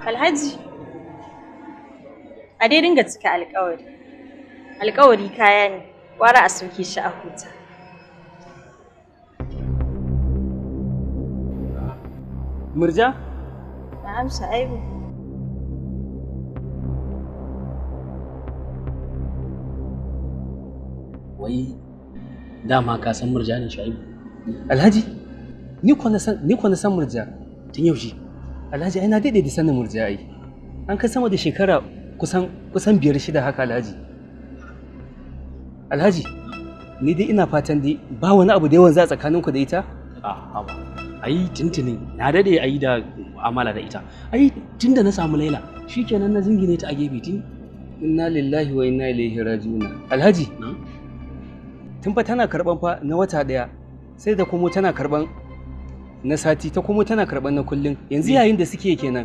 Alhaji, a dai dinga cika alƙawari. Alƙawari kaya ne, gwara a sauke shi a huta. Murja? Na'am Shu'aibu. Wai dama ka san Murja ne Shu'aibu? Alhaji, ni ko na san Murja tun yaushe. Alhaji ai na daɗe da sanin Murja ai. An kai sama da shekara kusan 5-6 haka Alhaji. Alhaji, ni dai ina fatan dai ba wani abu da yawan za tsakaninku da ita? A'a ba. Ai tuntuni na dade ai da amala da ita. Ai tunda na samu Laila shikenan na zingine ta a gefe tun. Inna lillahi wa inna ilaihi raji'un. Alhaji, tun fa tana karban fa na wata daya sai da kuma tana karban na sati ta kuma tana karban na kullun. Yanzu yayin da suke kenan.